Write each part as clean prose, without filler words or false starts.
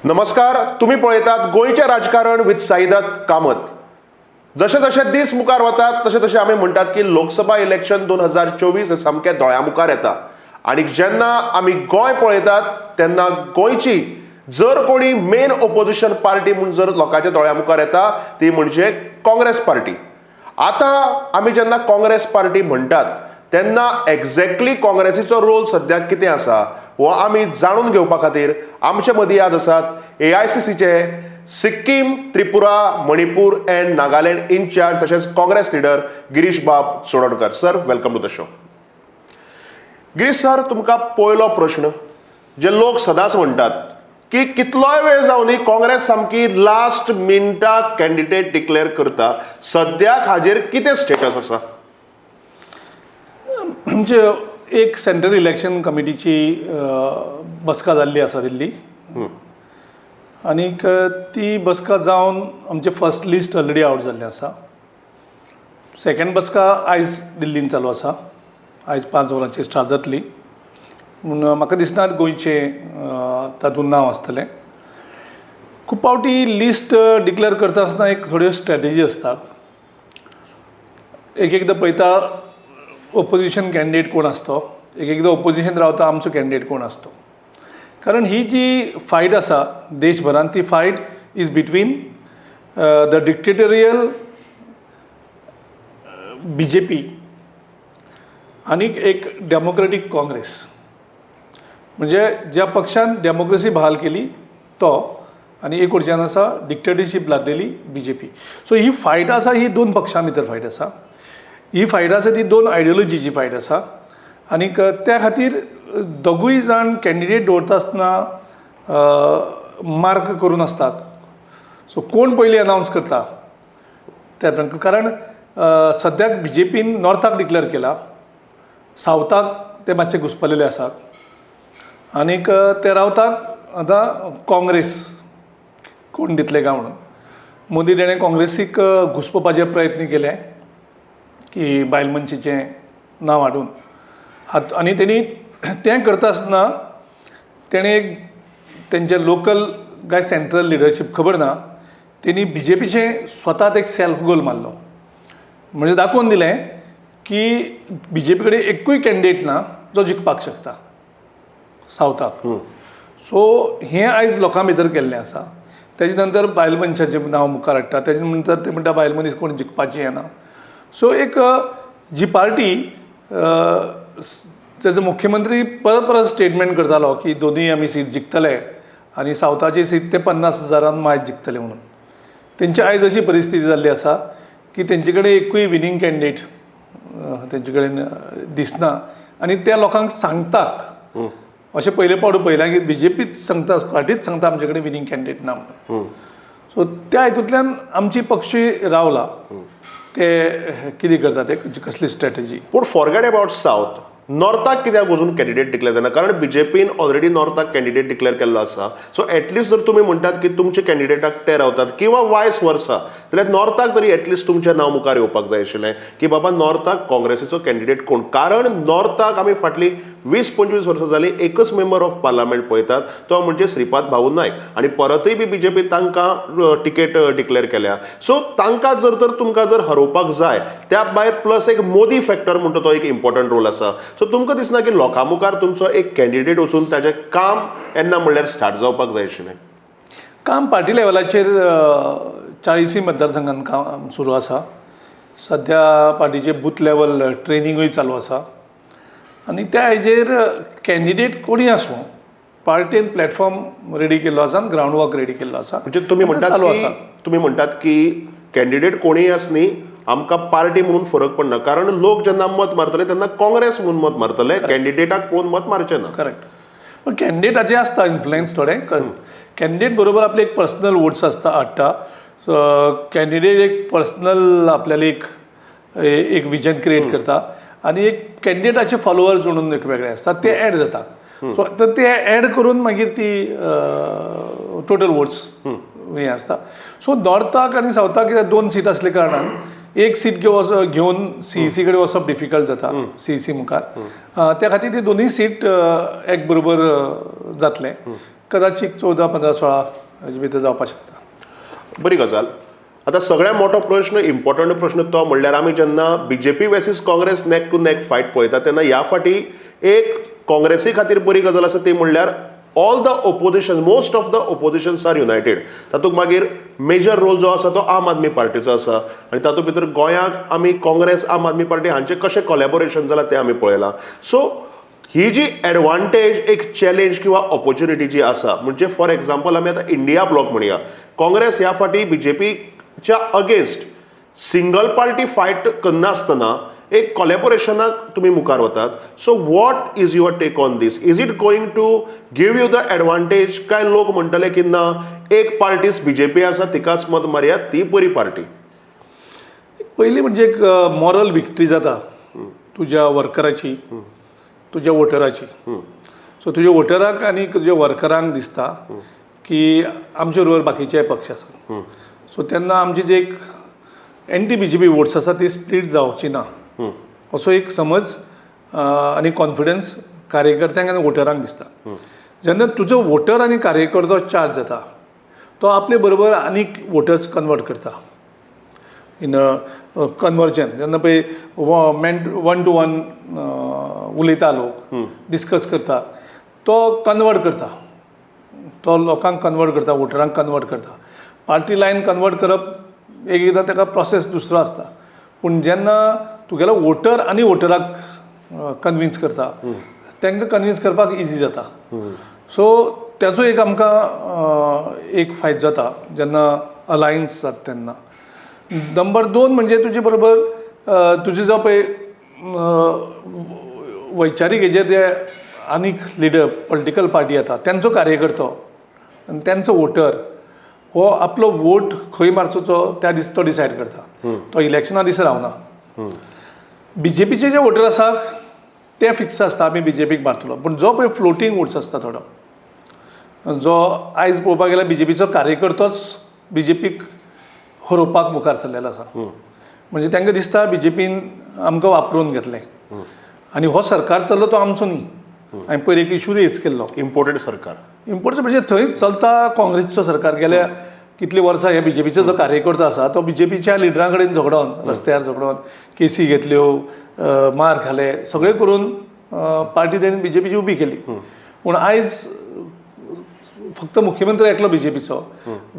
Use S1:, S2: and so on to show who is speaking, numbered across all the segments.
S1: नमस्कार, तुम्ही पळयतात गोंयचें राजकारण विथ साईदत्त कामत. जशे जशे दीस मुखार वतात, तशे तशे आमी म्हणटात की लोकसभा इलेक्शन 2024 हे सामकें दोळ्या मुखार येता आनी जेन्ना आमी गोंय पळयतात, तेन्ना गोंयची जर कोणी मेन ओपोजिशन पार्टी म्हूण जर लोकांच्या दोळ्या मुखार येता, ती म्हणजे काँग्रेस पार्टी. आतां आमी जेन्ना काँग्रेस पार्टी म्हणटात, तेन्ना एक्झॅक्टली काँग्रेसीचो रोल सद्याक कितें आसा, हो आमी जाणून घेवपा खातीर आमचे मदीं आज आसात एआयसीसीचे सिक्कीम, त्रिपुरा, मणिपूर अँड नागालँड इनचार्ज तशेंच काँग्रेस लिडर गिरीश बाब Chodankar. Sir, welcome to the show. Girish sir, तुमकां पयलो प्रश्न, जे लोक सदांच म्हणटात की कितलोय वेळ जावनी, काँग्रेस सामकी लास्ट मिनटाक कॅन्डिडेट डिक्लेअर करता. सद्याक हाजेर कितें स्टेटस आसा?
S2: आमचे एक सेंट्रल इलेक्शन कमिटीची बसका जाल्ली आसा दिल्ली आनीक ती बसका जावन आमचे फर्स्ट लिस्ट ऑलरेडी आवट जाल्लें आसा. सेकंड बसका आयज दिल्लीन चालू आसा. आयज 5 वरांचेर स्टार्ट जातली. पूण म्हाका दिसना गोंयचें तातूंत नांव आसतलें. खूब फावटी लिस्ट डिक्लेअर करता आसतना एक थोड्यो स्ट्रॅटेजी आसता. एक एकदां पळयता ओपोजिशन कॅन्डिडेट कोण आसतो, एक एकदां ओपोजिशन रावता आमचो कॅन्डिडेट कोण आसतो, कारण ही जी फायट आसा देशभरान, ती fight is between the dictatorial BJP आनीक एक डेमोक्रेटीक काँग्रेस. म्हणजे ज्या पक्षान डेमोक्रेसी बहाल केली तो आनी एक वटेच्यान आसा डिक्टेटरशीप लादलेली बीजेपी. सो ही फायट आसा, ही दोन पक्षां भितर फायट आसा. ही फायट आसा ती दोन आयडियोलॉजीची फायट आसा आनीक त्या खातीर दोगूय जाण कॅन्डिडेट दवरता आसतना मार्क करून आसतात. सो कोण पयलीं अनावन्स करता त्या प्रमाण, कारण सद्याक बीजेपीन नॉर्थाक डिक्लेअर केला, सावथाक ते मातशे घुसपलेले आसात आनीक ते रावतात आतां काँग्रेस कोण दितले काय म्हणून. मोदी तेणें काँग्रेसीक घुसपोवपाचे प्रयत्न केले की बायल मनशेचें नांव हाडून हात आनी तेणी तें करता आसतना तेणें एक तेंचे लोकल काय सेंट्रल लिडरशीप खबर ना, तेणी बीजेपीचें स्वताच एक सेल्फ गोल मारलो. म्हणजे दाखोवन दिलें की बीजेपी कडेन एकूय कॅन्डिडेट ना जो जिखपाक शकता सावथाक. सो हें आयज लोकां भितर केल्लें आसा. तेजे नंतर बायल मनशाचें नांव मुखार हाडटा. तेजे नंतर ते म्हणटा बायल मनीस कोण जिखपाची येना. सो एक जी पार्टी तेजो मुख्यमंत्री परत परत स्टेटमेंट करतालो की दोनूय आमी सीट जिखतले आनी सावथाची सीट ते 50 हजारान मायज जिखतले म्हणून, तेंची आयज अशी परिस्थिती जाल्ली आसा की तेंचे कडेन एकूय विनींग कॅन्डिडेट तेंचे कडेन दिसना आनी त्या लोकांक सांगतात अशें पयले फावट पळयलां की बीजेपीच सांगता, पार्टीच सांगता आमचे कडेन विनींग कॅन्डिडेट ना म्हणून. सो त्या हितूंतल्यान आमची पक्षी रावला, ते कितें करता, ते कसली स्ट्रॅटेजी.
S1: पूण फॉरगेट अबाउट सावथ, नॉर्थाक कित्याक अजून कॅन्डिडेट डिक्लेअर जायना? कारण बीजेपीन ऑलरेडी नॉर्थाक कॅन्डिडेट डिक्लेअर केल्लो आसा. सो एटलिस्ट जर तुमी म्हणटात की तुमचे कॅन्डिडेटाक ते रावतात किंवा वायस वर्सा, जाल्यार नॉर्थाक तरी एटलिस्ट तुमचें नांव मुखार येवपाक जाय आशिल्लें की बाबा नॉर्थाक काँग्रेसीचो कॅन्डिडेट कोण. कारण नॉर्थाक आमी फाटलीं 20-25 वर्सां जालीं एकच मेंबर ऑफ पार्लमेंट पळयतात, तो म्हणजे श्रीपाद भाऊ नायक आनी परतूय बी बीजेपी तांकां तिकेट डिक्लेअर केल्या. सो तांकां जर तर तुमकां जर हरोवपाक जाय, त्या भायर प्लस एक मोदी फॅक्टर म्हणटा तो एक इम्पॉर्टंट रोल आसा. सो तुमकां दिसना की लोकां मुखार तुमचो एक कॅन्डिडेट वचून ताचें काम येन्ना म्हणल्यार स्टार्ट जावपाक जाय आशिल्लें?
S2: काम पार्टी लेवलाचेर 40य मतदारसंघान काम सुरू आसा. सद्या पार्टीचे बूथ लेवल ट्रेनिंगूय चालू आसा आनी त्या हेजेर कॅन्डिडेट कोणूय आसूं, पार्टीन प्लॅटफॉर्म रेडी केल्लो आसा आनी ग्रावंड वर्क रेडी केल्लो आसा.
S1: म्हणजे तुमी
S2: आनी तें
S1: म्हणटात
S2: चालू
S1: की
S2: आसा.
S1: तुमी म्हणटात की कॅन्डिडेट कोणीय आसनी, आमकां पार्टी म्हणून फरक पडना, कारण लोक जेन्ना मत मारतले तेन्ना काँग्रेस म्हणून मत मारतले, कॅन्डिडेटाक पळोवन मत मारचे ना.
S2: करेक्ट, पण कॅन्डिडेटाचे आसता इन्फ्लुयन्स थोडे. कॅन्डिडेट बरोबर आपले एक पर्सनल वोट्स आसता हाडटा. कॅन्डिडेट एक पर्सनल आपल्याला एक एक विजन क्रिएट करता आनी एक कॅन्डिडेटाचे फॉलोवर्स म्हणून एक वेगळे आसता, ते ऍड जाता. सो तर ते ऍड करून मागीर ती टोटल वोट्स हें आसता. सो नॉर्थाक आनी सावथाक कित्याक दोन सीट आसल्या कारणान एक सीट घेवन घेवन सीईसी कडेन वचप डिफिकल्ट जाता सीईसी मुखार. त्या खातीर ती दोनूय सीट एक बरोबर जातले. कदाचित 14, 15, 16 हेजे भितर जावपाक शकता.
S1: बरी गजाल. आतां सगळ्यात मोठो प्रश्न, इम्पॉर्टंट प्रश्न तो म्हणल्यार आमी जेन्ना BJP versus Congress neck to neck fight पळयता तेन्ना ह्या फाटी एक काँग्रेसी खातीर बरी गजाल आसा, ती म्हणल्यार all the opposition, most of the oppositions are united. तातूंत मागीर मेजर रोल जो आसा तो आम आदमी पार्टीचो आसा आनी तातूंत भितर गोंयांत आमी काँग्रेस, आम आदमी पार्टी हांचें कशें कोलॅबोरेशन जालां तें आमी पळयलां. सो ही जी एडवांटेज, एक चॅलेंज किंवा ऑपॉर्च्युनिटी जी आसा, म्हणजे फॉर एग्जाम्पल आमी आतां इंडिया ब्लॉक म्हणया, काँग्रेस ह्या फाटी बीजेपीच्या अगेन्स्ट सिंगल पार्टी फायट करनासतना एक कोलॅबोरेशनाक तुमी मुखार वतात. So what is your take on this? Is it going to give you the advantage काय लोक म्हणटले की ना, एक पार्टीच बीजेपी आसा, तिकाच मत मारया, ती बरी पार्टी?
S2: पयली म्हणजे एक मॉरल विक्ट्री जाता तुज्या वर्कराची, तुज्या वोटराची. सो तुज्या वोटराक आनी तुज्या वर्करांक दिसता की आमचे बरोबर बाकीचे पक्ष आसात. सो तेन्ना आमची जी एक एंटी बीजेपी वोट्स आसा ती स्प्लीट जावची ना असो एक समज आनी कॉन्फिडन्स कार्यकर्त्यांक आनी वोटरांक दिसता. जेन्ना तुजो वोटर आनी कार्यकर्तो चार्ज जाता, तो आपले बरोबर आनीक वोटर्स कन्वर्ट करता इन कन्वर्जन. जेन्ना पळय मेन वन टू वन उलयता, लोक डिस्कस करता, तो कन्वर्ट करता, तो लोकांक कन्वर्ट करता, वोटरांक कन्वर्ट करता. पार्टी लायन कन्वर्ट करप एक एकदां ताका प्रोसेस दुसरो आसता, पूण जेन्ना तुगेलो वोटर आनी वोटराक कन्विन्स करता, तांकां कन्विन्स करपाक इजी जाता. सो ताजो एक आमकां एक फायदो जाता जेन्ना अलायन्स जाता तेन्ना. नंबर दोन म्हणजे तुजे बरोबर तुजे जो पळय वैचारीक हेजेर जे आनीक लिडर पॉलिटिकल पार्टी येता, तेंचो कार्यकर्तो आनी तेंचो वोटर हो आपलो वोट खंय मारचो तो त्या दीस तो डिसायड करता. तो इलेक्शना दीस रावना. बीजेपीचे जे वोटर आसा ते फिक्स आसता, आमी बीजेपीक मारतलो. पूण जो पळय फ्लोटींग वोट्स आसता थोडो, जो आयज पळोवपाक गेल्यार बीजेपीचो कार्यकर्तोच बीजेपीक हरोवपाक मुखार सरलेलो आसा. म्हणजे तांकां दिसता बीजेपीन आमकां वापरून घेतलें आनी हो सरकार चल्लो तो आमचो न्ही. हांवें पयर एक इशू रेज केल्लो.
S1: इम्पोर्टेड सरकार.
S2: इम्पोर्ट म्हणजे थंय चलता काँग्रेसचो सरकार गेल्या कितलीं वर्सां. हे बीजेपीचो जो कार्यकर्तो आसा तो बीजेपीच्या लिडरां कडेन झगडोन, रस्त्यार झगडोन, केसी घेतल्यो, मार खाले, सगळें करून पार्टी तेणी बीजेपीची उबी केली. पूण आयज फक्त मुख्यमंत्री एकलो बीजेपीचो,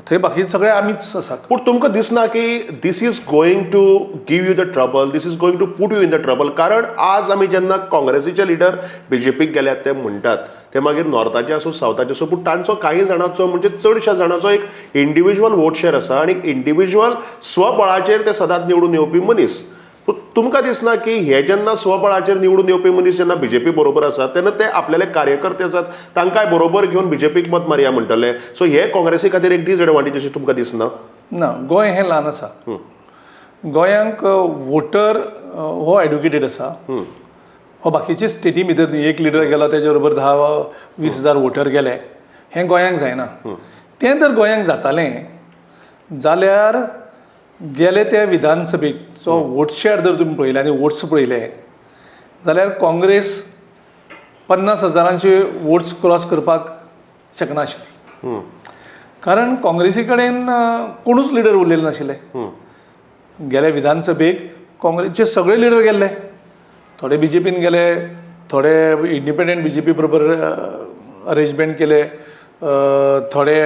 S2: थंय बाकी सगळे आमीच आसात.
S1: पूण तुमकां दिसना की this is going to give you the trouble, this is going to put you in the trouble? कारण आज आमी जेन्ना काँग्रेसीचे लिडर बीजेपीक गेल्यात ते म्हणटात, ते मागीर नॉर्थाचे आसूं, सावथाचे आसूं, पूण तांचो कांय जाणांचो, म्हणजे चडश्या जाणांचो एक इंडिविज्युअल वोट शेर आसा आनी इंडिविज्युअल स्वबळाचेर ते सदांच निवडून येवपी मनीस. पूण तुमकां दिसना की हे जेन्ना स्वबळाचेर निवडून येवपी मनीस जेन्ना बीजेपी बरोबर आसात तेन्ना ते आपल्याले कार्यकर्ते आसात तांकांय बरोबर घेवन बीजेपीक मत मारया म्हणटले? सो हे काँग्रेसी खातीर एक डिसएडवांटेज अशें तुमकां दिसना?
S2: ना, गोंय हें ल्हान आसा. गोंयांक वोटर हो एड्युकेटेड आसा. हो बाकीचे स्टेटी भितर न्ही, एक लिडर गेलो तेजे बरोबर 10-20 हजार वोटर गेले, हें गोंयांक जायना. तें जर गोंयांक जातालें जाल्यार गेले ते विधानसभेचो वोट शेअर जर तुमी पळयले आनी वोट्स पळयले जाल्यार काँग्रेस 50 हजारांचे वोट्स क्रॉस करपाक शकनाशिल्ली, कारण काँग्रेसी कडेन कोणूच लिडर उरलेले नाशिल्ले. गेल्या विधानसभेक काँग्रेसचे सगळे लिडर गेल्ले. थोडे बीजेपीन गेले, थोडे इंडिपेंडंट बीजेपी बरोबर अरेंजमेंट केले, थोडे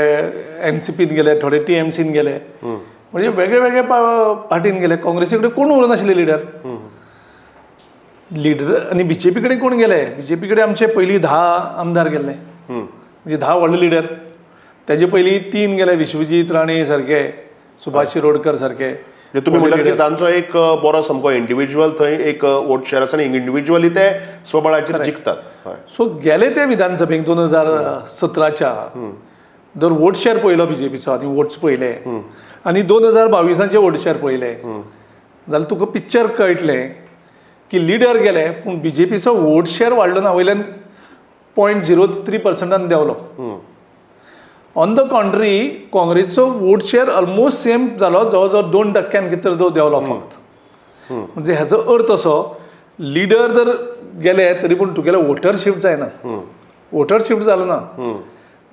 S2: एनसीपीन गेले, थोडे टीएमसीन गेले, म्हणजे वेगळे वेगळे पार्टीन गेले. काँग्रेसी कडेन कोण उरनाशिल्ले लिडर लिडर. आनी बीजेपी कडेन कोण गेले? बीजेपी कडेन आमचे पयलीं 10 आमदार गेल्ले, म्हणजे 10 व्हडले लिडर. तेजे पयलीं तीन गेले, विश्वजीत राणे सारके, सुभाष शिरोडकर सारके.
S1: म्हणजे तुमी म्हणटात की तांचो एक बरो सामको इंडिविज्युअल थंय एक वोट शेअर आसा आनी इंडिविज्युअली ते स्वबळाचेर जिखतात, हय.
S2: सो गेले ते विधानसभेक 2017च्या जर वोट शेअर पळयलो बीजेपीचो आनी वोट्स पळयले आनी 2022आचे वोट शेअर पळयले जाल्यार तुका पिक्चर कळटलें की लिडर गेले पूण बीजेपीचो वोट शेअर वाडलो ना, वयल्यान 0.03 पर्संटान देंवलो. ऑन the कॉन्ट्री काँग्रेसचो वोट शेअर ऑलमोस्ट सेम जालो, जवळ जवळ 2 टक्क्यान कितें तो देंवलो फक्त. म्हणजे हाचो अर्थ असो, लिडर जर गेले तरी पूण तुगेले वोटर शिफ्ट जायना, वोटर शिफ्ट जालो ना.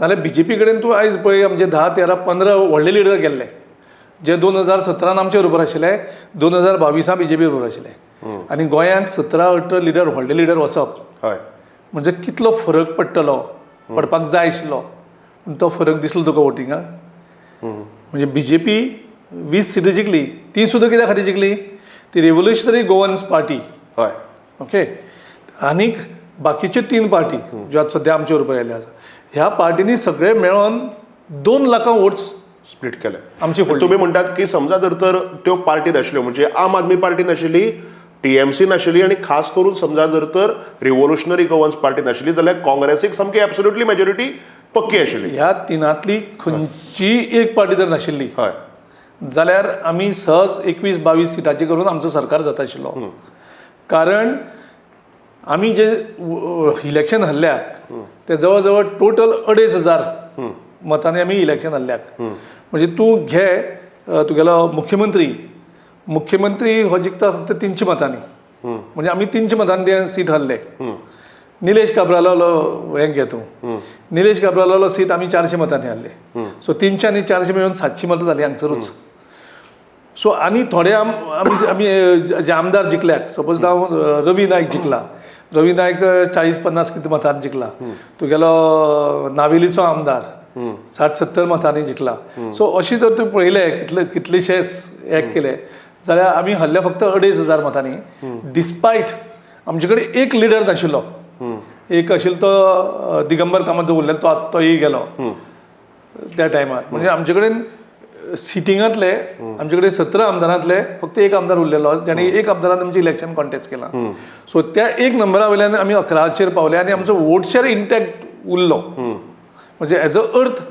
S2: नाल्यार बी जे पी कडेन तूं आयज पळय आमचे 10, 13, 15 व्हडले लिडर गेल्ले जे 2017 आमचे बरोबर आशिल्ले, 2022 बी जे पी बरोबर आशिल्ले. आनी गोंयांत 17, 18 लिडर व्हडले लिडर वचप
S1: हय
S2: म्हणजे कितलो फरक पडटलो, पडपाक जाय आशिल्लो, पूण तो फरक दिसलो तुका वोटिंगाक. म्हणजे बी जे पी 20 सिटां जिखली, ती सुद्दां कित्या खातीर जिखली? ती रेवोल्युशनरी गोवन्स पार्टी.
S1: हय
S2: ओके, आनीक बाकीच्यो 3 पार्टी ज्यो आतां सद्या आमचे बरोबर आयल्यो आसा, ह्या पार्टींनी सगळे मेळोन 2 लाखां वोट्स
S1: स्प्लीट केले
S2: आमची फोडली.
S1: तुमी म्हणटात की समजा जर तर त्यो पार्टी नाशिल्ल्यो, म्हणजे आम आदमी पार्टी नाशिल्ली, टीएमसी नाशिल्ली आनी खास करून समजा जर तर रिव्होल्युशनरी गोवन्स पार्टी नाशिल्ली जाल्यार काँग्रेसीक सामकी एब्सोल्युटली मेजॉरिटी पक्की आशिल्ली.
S2: ह्या तिनांतली खंयचीय एक पार्टी जर नाशिल्ली
S1: हय
S2: जाल्यार आमी सहज 21, 22 सिटांचे करून आमचो सरकार जाता आशिल्लो. कारण आमी जे इलेक्शन हरल्यात ते जवळ जवळ टोटल 2500 मतांनी आमी इलेक्शन हरल्यात. म्हणजे तूं घे तुगेलो मुख्यमंत्री, मुख्यमंत्री हो जिखता फक्त 300 मतांनी, म्हणजे आमी 300 मतांनी ते सीट हरले. निलेश काब्रालो हें घे तूं, निलेश काब्रालो सीट आमी 400 मतांनी हाडले. सो 300 आनी 400 मेळून 700 मतां जालीं हांगसरूच. सो आनी थोडे आमी आमी जे आमदार जिखल्यात, सपोज हांव रवी नायक जिखला, रवी नायक 40, 50 कितें मतांनी जिखला, तुगेलो नावेलीचो आमदार 60, 70 मतांनी जिखला. सो अशी जर तूं पळयलें कितले कितलेशेच एक केले जाल्यार आमी हरले फक्त 2500 मतांनी, डिस्पायट आमचे कडेन एक लिडर नाशिल्लो. एक आशिल्लो तो दिगंबर कामत जो उरलेलो तो आतां तोय गेलो त्या टायमार. म्हणजे आमचे कडेन सिटिंगांतले आमचे कडेन 17 आमदारांतले फक्त एक आमदार उरलेलो, जाणी एक आमदारान आमचें इलेक्शन कॉन्टेस्ट केलां. सो त्या एक नंबरा वयल्यान आमी 11चेर पावले आनी आमचो वोट शेर इंटॅक्ट उरलो. म्हणजे एज अ अर्थ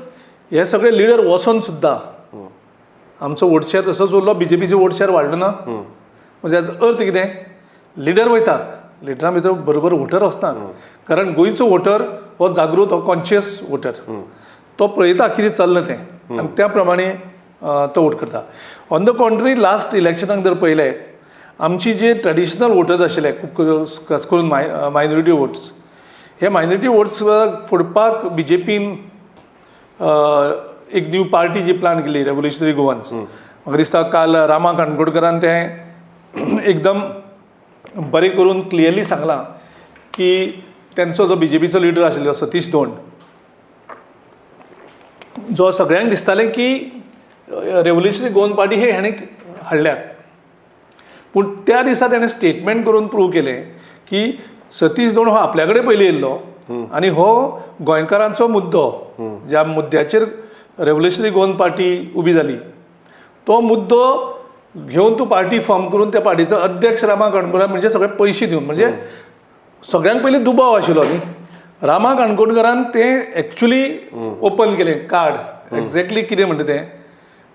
S2: हे सगळे लिडर वचोन सुद्दां आमचो वोट शेर तसोच उरलो, बी जे पीचो वोट शेर वाडलो ना. म्हणजे एज अर्थ कितें, लिडर वयतात, लिडरां भितर बरोबर वोटर वचनात, कारण गोंयचो वोटर हो जागृत, हो कॉन्शियस वोटर, तो पळयता कितें चल्लां तें आनी त्या प्रमाणे तो वोट करता. ऑन the contrary last इलेक्शनाक जर पळयलें, आमची जे ट्रेडिशनल वोटर्स आशिल्ले, खूब खास करून मायनॉरिटी वोट्स, हे मायनॉरिटी वोट्स फोडपाक बी जे पीन एक न्यू पार्टी जी प्लान केली, रेवोल्युशनरी गोवन्स. म्हाका दिसता काल रामा काणकोणकरान तें एकदम बरें करून क्लियरली सांगलां की तेंचो जो बी जे पीचो लिडर आशिल्लो सतीश दोंड, जो सगळ्यांक दिसतालें की रेवोल्युशनरी गोवन पार्टी हे हेणें हाडल्यात, पूण त्या दिसा तेणें स्टेटमेंट करून प्रूव केलें की सतीश दोंड हो आपल्या कडेन पयलीं येयल्लो आनी हो गोंयकारांचो मुद्दो, ज्या मुद्द्याचेर रेवोल्युशनरी गोवन पार्टी उबी जाली, तो मुद्दो घेवन तूं पार्टी फॉर्म करून त्या पार्टीचो अध्यक्ष रामा काणकोणकार, म्हणजे सगळे पयशे दिवन, म्हणजे सगळ्यांक पयलीं दुबाव आशिल्लो न्ही, रामा काणकोणकारान तें एक्चुली ओपन केलें कार्ड, एक्झॅक्टली कितें म्हणटा तें.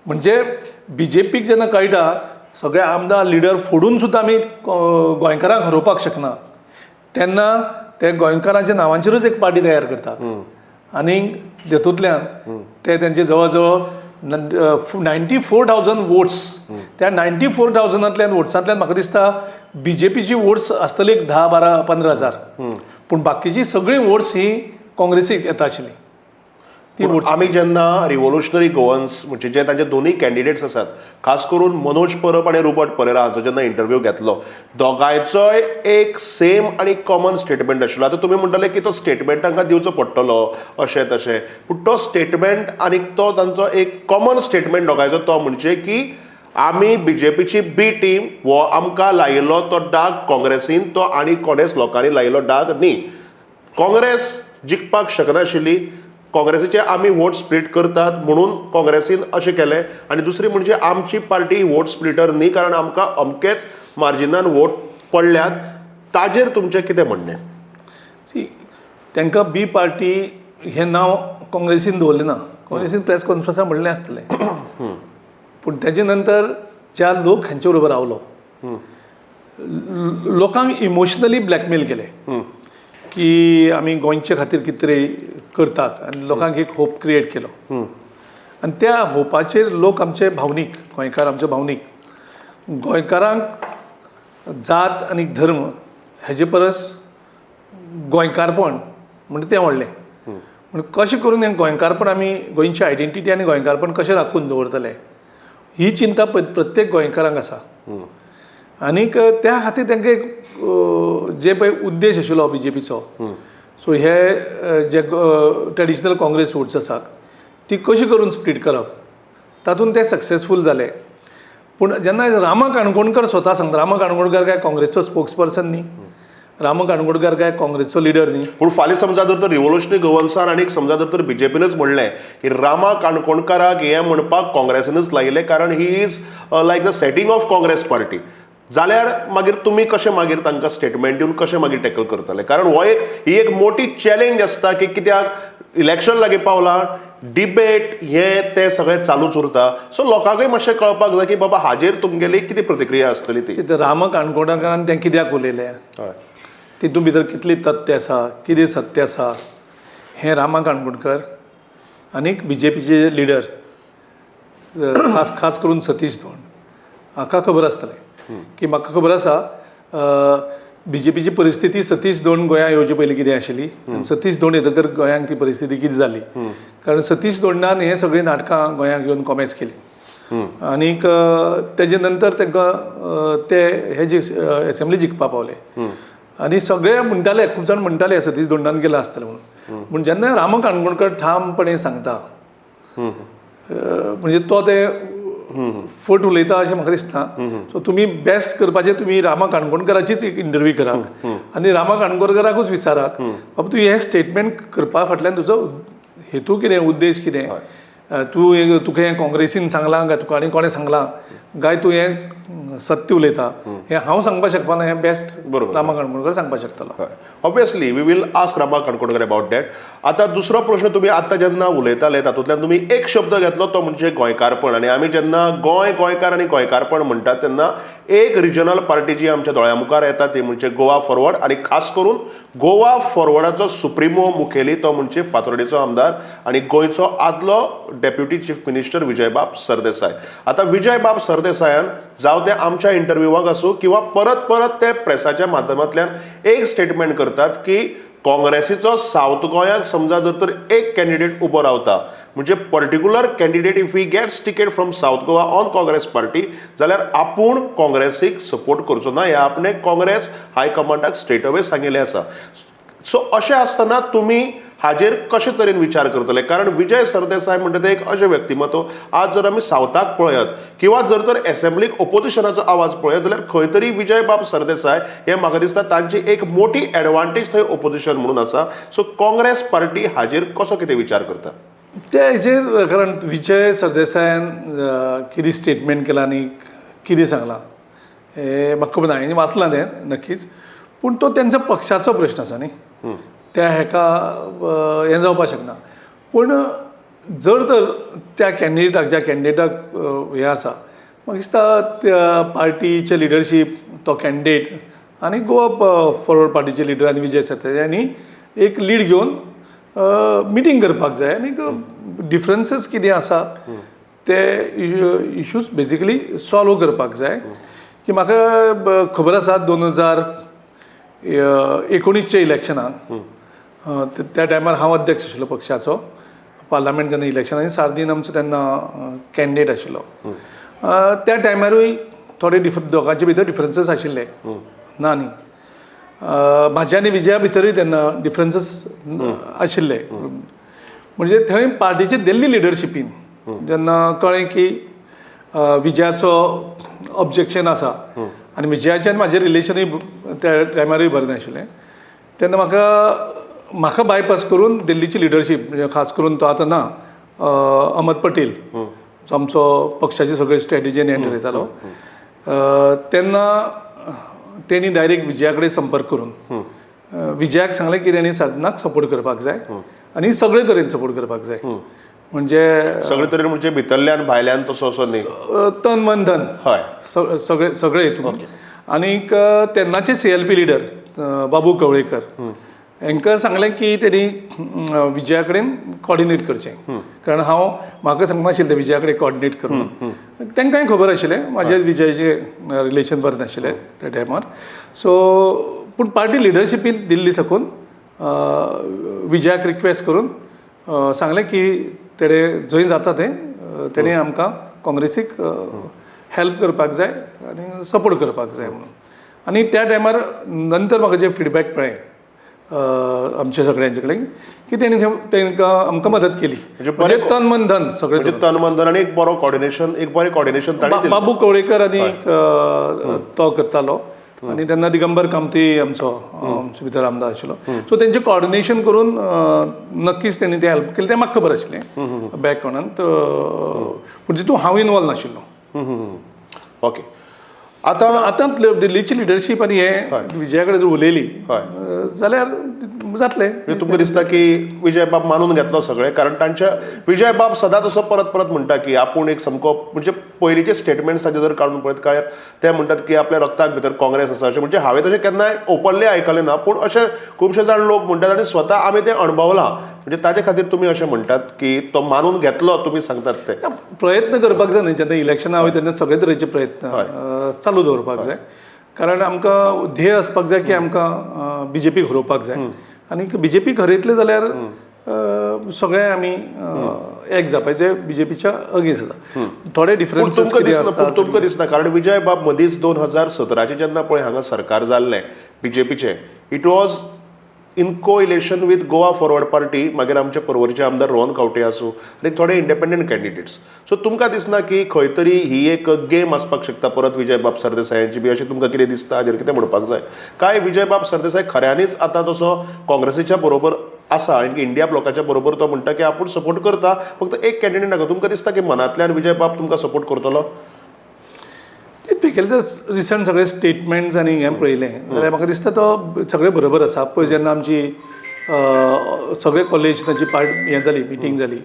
S2: म्हणजे बी जे पीक जेन्ना कळटा सगळे आमदार लिडर फोडून सुद्दां आमी गोंयकारांक हरोवपाक शकना, तेन्ना ते गोंयकारांच्या नांवांचेरूच एक पार्टी तयार करतात आनी तेतूंतल्यान ते तेंचे जवळ जवळ 94,000 वोट्स, त्या 94,000 वोट्सांतल्यान म्हाका दिसता बी जे पीची वोट्स आसतली एक 10, 12, 15 हजार, पूण बाकीची सगळीं वोट्स ही काँग्रेसीक येता आशिल्ली. ती
S1: आमी जेन्ना रिव्होल्युशनरी गोवन्स म्हणजे जे तांचे दोनूय कॅन्डिडेट्स आसात, खास करून मनोज परब आनी रुबर्ट परेरा हांचो जेन्ना इंटरव्यू घेतलो, दोगांयचोय एक सेम आनी कॉमन स्टेटमेंट आशिल्लो. आतां तुमी म्हणटले की तो स्टेटमेंट तांकां दिवचो पडटलो अशें तशें, पूण तो स्टेटमेंट आनी तो तांचो एक कॉमन स्टेटमेंट दोगांयचो तो म्हणजे की आमी बीजेपीची बी टीम, हो आमकां लायिल्लो तो डाग काँग्रेसीन, तो आनी कोणेच लोकांनी लायिल्लो डाग न्ही. काँग्रेस जिखपाक शकनाशिल्ली, काँग्रेसीचे आमी वोट स्प्लीट करतात म्हणून काँग्रेसीन अशें केलें. आनी दुसरी म्हणजे आमची पार्टी वोट स्प्लिटर न्ही, कारण आमकां अमकेच मार्जिनान वोट पडल्यात. ताजेर तुमचें कितें म्हणणें?
S2: सी, तांकां बी पार्टी हें नांव काँग्रेसीन दवरलें ना, काँग्रेसीन प्रेस कॉन्फरन्साक म्हणलें आसतलें, पूण तेजे नंतर ज्या लोक हांचे बरोबर रावलो, लोकांक इमोशनली ब्लॅकमेल केले की आमी गोंयचे खातीर कितें तरी करतात आनी लोकांक एक होप क्रिएट केलो आनी त्या होपाचेर लोक आमचे भावनीक, गोंयकार आमचे भावनीक, गोंयकारांक जात आनी धर्म हेजे परस गोंयकारपण म्हणजे तें व्हडलें. पूण कशें करून हें गोंयकारपण आमी गोंयची आयडेंटिटी आनी गोंयकारपण कशें राखून दवरतले ही चिंता प्रत्येक गोंयकारांक आसा. आनीक त्या खातीर तांकां एक जे पळय उद्देश आशिल्लो बीजेपीचो, सो हे जे ट्रेडिशनल काँग्रेस वोट्स आसात ती कशी करून स्प्लीट करप तातूंत ते सक्सेसफूल जाले. पूण जेन्ना रामा काणकोणकर स्वता सांगता, रामा काणकोणकर काय काँग्रेसचो स्पोक्स पर्सन न्ही, रामा काणकोणकर काय काँग्रेसचो लिडर न्ही.
S1: पूण फाल्यां समजा जर तर रिव्होल्युशनरी गोवन्सान आनी समजा जर तर बीजेपीनच म्हणलें की रामा काणकोणकाराक हें म्हणपाक काँग्रेसीनच लायिल्लें कारण he is like the setting of Congress party, जाल्यार मागीर तुमी कशें मागीर तांकां स्टेटमेंट दिवन कशें मागीर टॅकल करतले? कारण हो एक ही एक मोटी चॅलेंज आसता की कित्याक इलेक्शन लागीं पावलां, डिबेट हे ते सगळें चालूच उरता. सो लोकांकूय मातशें कळपाक जाय की बाबा हाजेर तुमगेली कितें प्रतिक्रिया आसतली ती.
S2: रामा काणकोणकारान तें कित्याक उलयलें, तितून भितर कितली तथ्य आसा, कितें सत्य आसा हें रामा काणकोणकर आनीक बीजेपीचे लिडर खास खास करून सतीश धोंड हाका खबर आसतलें. की म्हाका खबर आसा बीजेपीची परिस्थिती सतीश धोंड गोंया येवचे पयलीं कितें आशिल्ली आनी सतीश धोंड येतकर गोंयांक ती परिस्थिती कितें जाली. कारण सतीश धोंडान हे सगळीं नाटकां गोंयांक येवन कॉमेस केली आनीक तेजे नंतर तांकां ते हे जे एसेंब्ली जिखपा पावले. आनी सगळे म्हणटाले, खूब जाण म्हणटाले सतीश धोंडान केलां आसतलें म्हणून. पूण जेन्ना रामा काणकोणकर ठामपणे सांगता म्हणजे तो ते फट उलयता अशें म्हाका दिसना. सो तुमी बेस्ट करपाचें तुमी रामा काणकोणकराचीच एक इंटरव्यू करात आनी रामा काणकोणकराकूच विचारात बाबा तूं हें स्टेटमेंट करपा फाटल्यान तुजो हेतू कितें, उद्देश कितें, तूं तुका हें काँग्रेसीन सांगलां काय तुका आनी कोणें सांगलां काय तूं हें सत्य उलयता, हें हांव सांगपाक शकपाना, हें बेस्ट रामा काणकोणकर सांगपाक शकतलो.
S1: Obviously we will ask Rama Kankonkar about that. आतां दुसरो प्रश्न, तुमी आतां जेन्ना उलयताले तातूंतल्यान तुमी एक शब्द घेतलो तो म्हणजे गोंयकारपण. आनी आमी जेन्ना गोंय, गोंयकार आनी गोंयकारपण म्हणटात तेन्ना एक रिजनल पार्टी जी आमच्या दोळ्या मुखार येता ती म्हणजे गोवा फॉरवर्ड, आनी खास करून गोवा फॉरवर्डाचो सुप्रिमो मुखेली तो म्हणजे फातोर्डेचो आमदार आनी गोंयचो आदलो डेप्युटी चीफ मिनिस्टर विजयबाब सरदेसाय. आतां विजयबाब सरदेसायान जावं ते आमच्या इंटरव्यूवाक आसूं किंवा परत परत ते प्रेसाच्या माध्यमांतल्यान एक स्टेटमेंट करतात की काँग्रेसीचो सावथ गोंयाक समजा जर तर एक कॅन्डिडेट उबो रावता म्हणजे particular candidate if he gets ticket from South Goa on Congress party जाल्यार आपूण काँग्रेसीक सपोर्ट करचो ना हें आपणें काँग्रेस हायकमांडाक स्ट्रेट अवे सांगिल्लें आसा. सो अशें आसतना तुमी हाजेर कशे तरेन विचार करतले? कारण विजय सरदेसाय म्हणटा ते एक अशें व्यक्तिमत्व, आज जर आमी सावथाक पळयत किंवा जर तर एसेंब्लीक ओपोजिशनाचो आवाज पळयत जाल्यार खंय तरी विजयबाब सरदेसाय हे म्हाका दिसता तांची एक मोठी एडवांटेज थंय ओपोजिशन म्हणून आसा. सो काँग्रेस पार्टी हाजेर कसो कितें विचार करता?
S2: ते हेजेर कारण विजय सरदेसायान कितें स्टेटमेंट केलां आनी कितें सांगलां हें म्हाका खबर ना, हांवें वाचलां तें नक्कीच, पूण तो तेंच्या पक्षाचो प्रश्न आसा न्ही, त्या हेका हें जावपाक शकना. पूण जर तर त्या कॅन्डिडेटाक, ज्या कॅन्डिडेटाक हें आसा, म्हाका दिसता त्या पार्टीचे लिडरशीप, तो कॅन्डिडेट आनी गोवा फॉरवर्ड पार्टीचे लिडर आनी विजय सरदेसाय हांणी एक लीड घेवन मिटींग करपाक जाय आनी डिफरन्सीस कितें आसा ते इश्यूज बेजिकली सॉल्व करपाक जाय. की म्हाका खबर आसा 2019 इलेक्शनाक त्या टायमार हांव अध्यक्ष आशिल्लो पक्षाचो, पार्लामेंट जेन्ना इलेक्शन आनी सार्दीन आमचो तेन्ना कॅन्डिडेट आशिल्लो. त्या टायमारूय थोडे दोगांचे भितर डिफरन्सीस आशिल्ले ना न्ही, म्हाज्या आनी विजया भितरूय तेन्ना डिफरन्सीस आशिल्ले. म्हणजे थंय पार्टीचे दिल्ली लिडरशिपीन जेन्ना कळ्ळें की विजयाचो ऑब्जेक्शन आसा आनी विजयाचें आनी म्हाजें रिलेशनूय त्या टायमारूय बरें नाशिल्लें, तेन्ना म्हाका बायपास करून दिल्लीची लिडरशीप, म्हणजे खास करून तो आतां ना अहमद पटेल जो आमचो पक्षाची सगळी स्ट्रेटजी आनी हें ठरयतालो, तेन्ना तेणी डायरेक्ट विजया कडेन संपर्क करून विजयाक सांगलें की तेणी साधनाक सपोर्ट करपाक जाय आनी सगळे तरेन सपोर्ट करपाक जाय. म्हणजे
S1: सगळे तरेन म्हणजे भितरल्यान भायल्यान तसो असो न्ही,
S2: तन मन धन
S1: हय
S2: सगळे सगळे हितून. आनीक तेन्नाचे CLP leader Babu Kavlekar हांकां सांगलें की तेणी विजया कडेन कॉर्डिनेट करचें, कारण हांव म्हाका सांगनाशिल्लें तें विजया कडेन कॉर्डिनेट करून, तांकांय खबर आशिल्लें म्हाजें विजयाचें रिलेशन बरें नाशिल्लें त्या टायमार. सो पूण पार्टी लिडरशिपीन दिल्ली साकून विजयाक रिक्वेस्ट करून सांगलें की तेणे जंय जाता तें तेणे आमकां काँग्रेसीक हेल्प करपाक जाय आनी सपोर्ट करपाक जाय म्हणून. आनी त्या टायमार नंतर म्हाका जे फिडबॅक मेळ्ळें आमच्या सगळ्यांचे कडेन की तेणी तांकां आमकां मदत केली, म्हणजे तन मन धन सगळें.
S1: म्हणजे तन मन धन आनी एक बरो कॉर्डिनेशन, एक बरें कॉर्डिनेशन तांणी दिलें.
S2: बाबू कवळेकर आनी तो करतालो आनी तेन्ना दिगंबर कामती आमचो आमचे भितर आमदार आशिल्लो. सो तेंचें कॉर्डिनेशन करून नक्कीच तेणी तें हेल्प केलें, तें म्हाका खबर आशिल्लें बॅकग्रावंडांत, पूण तितून हांव इनवॉल्व नाशिल्लो.
S1: ओके, आतां
S2: आतां दिल्लीची लिडरशीप आनी हे विजया कडेन जर उलयली जाल्यार जातलें.
S1: म्हणजे तुमकां दिसता की विजय बाब मानून घेतलो सगळें? कारण तांच्या विजय बाब सदांच असो परत परत म्हणटा की आपूण एक सामको, म्हणजे पयलींचे स्टेटमेंट्स ताचे जर काडून पळयत कांय ते म्हणटात की आपल्या रक्ताक भितर काँग्रेस आसा अशें. म्हणजे हांवें तशें केन्नाय ओपनली आयकलें ना, पूण अशें खुबशे जाण लोक म्हणटात आनी स्वता आमी तें अणभवलां. म्हणजे ताजे खातीर तुमी अशें म्हणटात की तो मानून घेतलो, तुमी सांगतात ते.
S2: प्रयत्न करपाक जाय न्ही, जेन्ना इलेक्शनां वयता तेन्ना सगळे तरेचे प्रयत्न चालू दवरपाक जाय, कारण आमकां ध्येय आसपाक जाय की आमकां बीजेपीक हरोवपाक जाय आनी बीजेपीक हरयतले जाल्यार सगळे आमी एक जावपाचे बीजेपीच्या अगेन्स्ट आसा. थोडे डिफरन्सीस
S1: तुमकां दिसना, पूण तुमकां दिसना कारण विजय बाब मदींच 2017 जेन्ना पळय हांगा सरकार जाल्लें बीजेपीचें, it was in coalition with Goa Forward Party, मागीर आमचे पर्वरीचे आमदार रोहन खंवटे आसूं आनी थोडे इंडिपेंडंट कॅन्डिडेट्स. सो तुमकां दिसना की खंय तरी ही एक गेम आसपाक शकता परत विजय बाब सरदेसायांची बी, अशें तुमकां कितें दिसता हाजेर कितें म्हणपाक जाय? काय विजय बाब सरदेसाय खऱ्यांनीच आतां तसो काँग्रेसीच्या बरोबर आसा आनी इंडिया ब्लॉकाच्या बरोबर तो म्हणटा की आपूण सपोर्ट करता, फक्त एक कॅन्डिडेट नाका? तुमकां दिसता की मनांतल्यान विजय बाब तुमकां सपोर्ट करतलो?
S2: ते तेगेले जर रिसंट सगळे स्टेटमेंट्स आनी हें पळयलें जाल्यार म्हाका दिसता तो सगळें बरोबर आसा. पळय जेन्ना आमची सगळे कॉलेजनाची पार्ट हें जाली, मिटींग जाली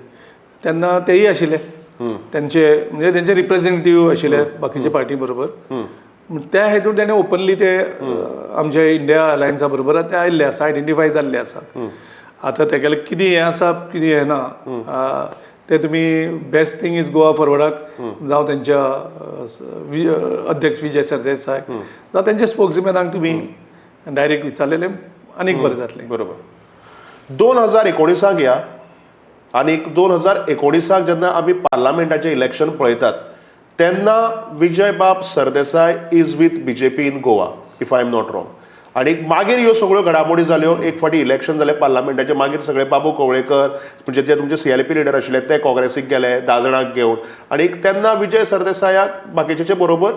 S2: तेन्ना तेय आशिल्ले, तेंचे म्हणजे तेंचे रिप्रेझेंटेटीव आशिल्ले बाकीच्या पार्टी बरोबर. त्या हेतून तेणें ओपनली ते आमच्या इंडिया अलायन्सा बरोबर ते आयिल्ले आसा, आयडेंटिफाय जाल्ले आसा. आतां तेगेलें कितें हें आसा कितें हें ना ते तुमी बेस्ट थींग is Goa फॉरवर्डाक जावं तेंच्या अध्यक्ष विजय सरदेसाय जावं तेंच्या स्पोक्समॅनाक तुमी डायरेक्ट विचारलेलें आनीक बरें जातलें.
S1: बरोबर. 2019 या आनी 2019 जेन्ना आमी पार्लामेंटाचें इलेक्शन पळयतात तेन्ना विजय बाब Sardesai is with BJP in Goa, if I am not wrong. आनी मागीर ह्यो सगळ्यो घडामोडी जाल्यो, एक फावटी इलेक्शन जालें पार्लामेंटाचें, मागीर सगळे बाबू कवळेकर म्हणजे जे तुमचे सीएलपी लिडर आशिल्ले ते काँग्रेसीक गेले 10 जाणांक घेवन, आनी तेन्ना विजय सरदेसायाक बाकीच्या बरोबर